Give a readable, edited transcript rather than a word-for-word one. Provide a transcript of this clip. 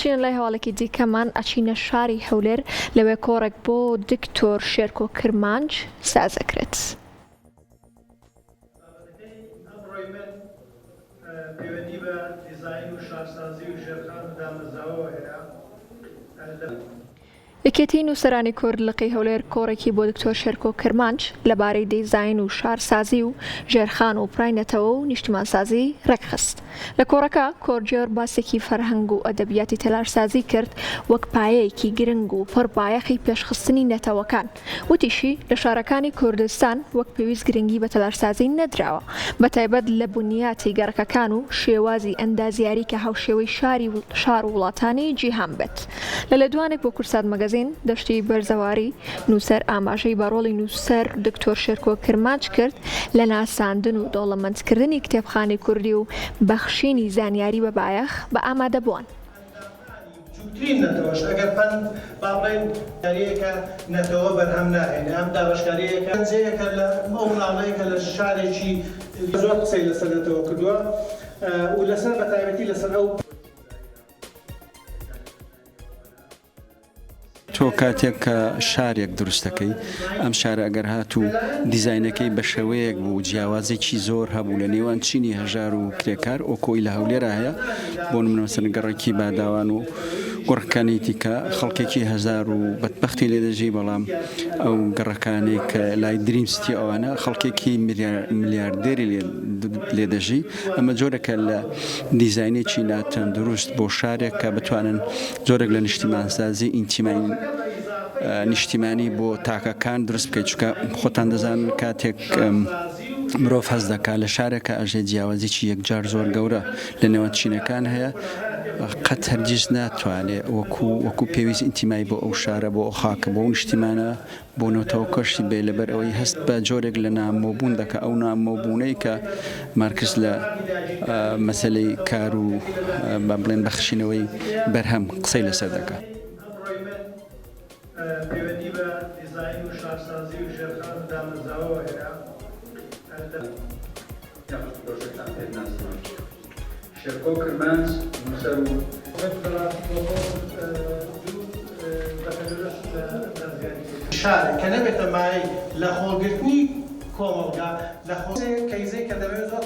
دەچینە لای هەواڵێکی دیکەمان، ئەچینە شاری هەولێر، لەوێ کۆڕێک بۆ دکتۆر شێرکۆ کرمانج سازەکرێت. بابەتەکەی ئەمڕۆی من پەیوەندی بە دیزاین و شارسازی و ژێرخان و دامەزراوەوە هەیە. لە. یەکێتیی نووسەرانی کورد لقی هەولێر کۆڕێکی بۆ دکتۆر شێرکۆ کرمانج لەبارەی دیزاین و شارسازی و ژێرخان و پرای نەتەوە و نیشتیمانسازی ڕێکخست. لە کۆڕەکە کۆڕگێڕ باسێکی فەرهەنگ و ئەدەبیاتی تەلارسازی کرد وەک پایەیەکی گرنگ و پڕ بایەخی پێشخستنی نەتەوەکان. وتیشی، لە شارەکانی کوردستان وەک پێویست گرنگی بە تەلارسازی نەدراوە، بەتایبەت لە بنیاتی گەڕەکەکان و شێوازی ئەندازیاری کە هاوشێوەی شاری شار و وڵاتانی جیهان بێت. لە لێدوانێک بۆ کوردسات مەگەزین، دەشتی بەرزەواری، نووسەر ئاماژەی بە ڕۆڵی نووسەر دکتۆر شێرکۆ کرمانج کرد لە ناساندن و دەوڵەمەندکردنی کتێبخانەی کوردی و بەخشینی زانیاری بە بایەخ بە ئامادەبووان. ئەندامانی بچووکترین نەتەوەش ئەگەر پەند با بڵێین کارییەکە نەتەوە بەرهەم ناهێنێ ئەم دابەشکارییەکە گەنجەیەکە لە ئەو مناڵەیە کە لە شارێکی زۆر قسەی لەسەر نەتەوە کردووە و لەسەر بە تایبەتی لەسەر ئەو. تۆ کاتێک کە شارێک دروست دەکەی ئەم شارە ئەگەر هاتوو دیزاینەکەی بە شێوەیەک بوو جیاوازێکی زۆر هەبوو لە نێوان چینی هەژار و کرێکار ئۆکۆی لە هەولێرا هەیە بۆ نمونە مەسەلەن گەڕەکی باداوان و گوڕەکانی دیکە خەڵکێکی هەژار و بەدبەختی لێ دەژی بەڵام ئەو گەڕەکانەی کە لای دریم ستی ئەوانە خەڵکێکی ملیاردێری لێ دەژی ئەمە جۆرێکە لە دیزاینێکی ناتەندروست بۆ شارێک کە بتوانن جۆرێک لە نیشتیمانسازی ئینتیمای نیشتیمانی بۆ تاکەکان دروست بکەیت چونکە خۆتان دەزانن کاتێک مرۆڤ هەست دەکات لە شارێکە ئەژێ جیاوازیی یەکجار زۆر گەورە لە نێوان چینەکان هەیە قەت هەرگیز ناتوانێت وەکو وەکو پێویست ئینتیمای بۆ ئەو شارە بۆ ئەو خاکە بۆ ئەو نیشتیمانە بۆ نەتەوەکەشی بێ لەبەر ئەوەی هەست بە جۆرێک لە نامۆبوون دەکا ئەو نامۆبوونەی کە مارکس لە مەسەلەی کار و با بڵێن بەخشینەوەی بەرهەم قسەی لەسەر دەکا. ئەمڕۆی من پەیوەندی بە دیزاین و شارسازی و ژێرخان و دامەزراوەوە هەیە. لە. یاخود پرۆژەکان پێ بناسنەوە. شێرکۆ کرمانج، نووسەر و. من بەڕاستی بۆ خۆم دوو بەکەلۆرێس لە ئەندازیاری کردم. شارێک کە نەبێتە مایەی لەخۆگرتنی کۆمەڵگا، لەخۆ. کەیسەی کە دەمەوێت زۆر.